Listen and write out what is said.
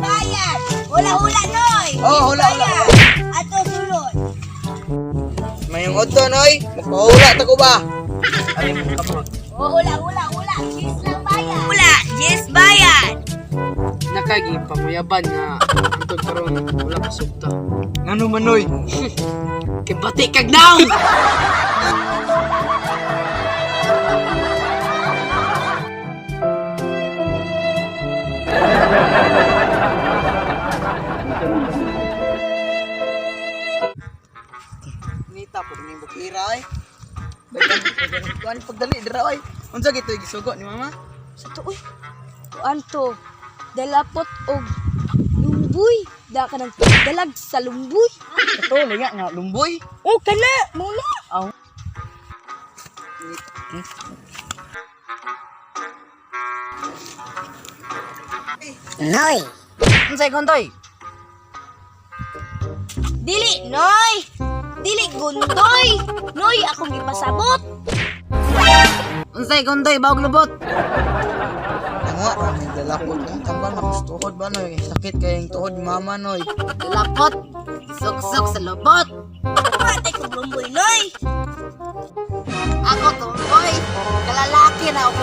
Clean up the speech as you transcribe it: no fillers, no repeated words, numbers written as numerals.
Bayad! Hula-hula, Noy! Oh, hula, hula. Bayad! Ato sulod. Mayong odto, Noy. Magpahula ta ko ba? Ay, mong kamot. Oh, hula, hula, hula. Yes lang bayad. Hula, yes bayad. Nakagi panguyaban nga antod karon wala pa sugta. Ngano man, Noy? Kay bati kag naong. Nita po ni bukira ay. Daghan kuan pagdali dira ay. Unsa gitoy gisugo ni mama? Sa to, uy. Kuan to. Dalapot og lumboy. Da ka ng dalag sa lumboy. Kato linga nga lumboy. Oh, kana! Muna! Noy! Unsay kontoy? Dili, Noy! Dili, gundoy! Noy, akong ipasabot! Unsay kontoy bawog lubot? Nga ra ni dalapot ang tambal makustuhod ba, Noy? Sakit kayong tuhod ni mama, Noy. Lapot. Suksok sa lubot. Patay kong lumboy, Noy! Ako tumboy. Kalalaki na og.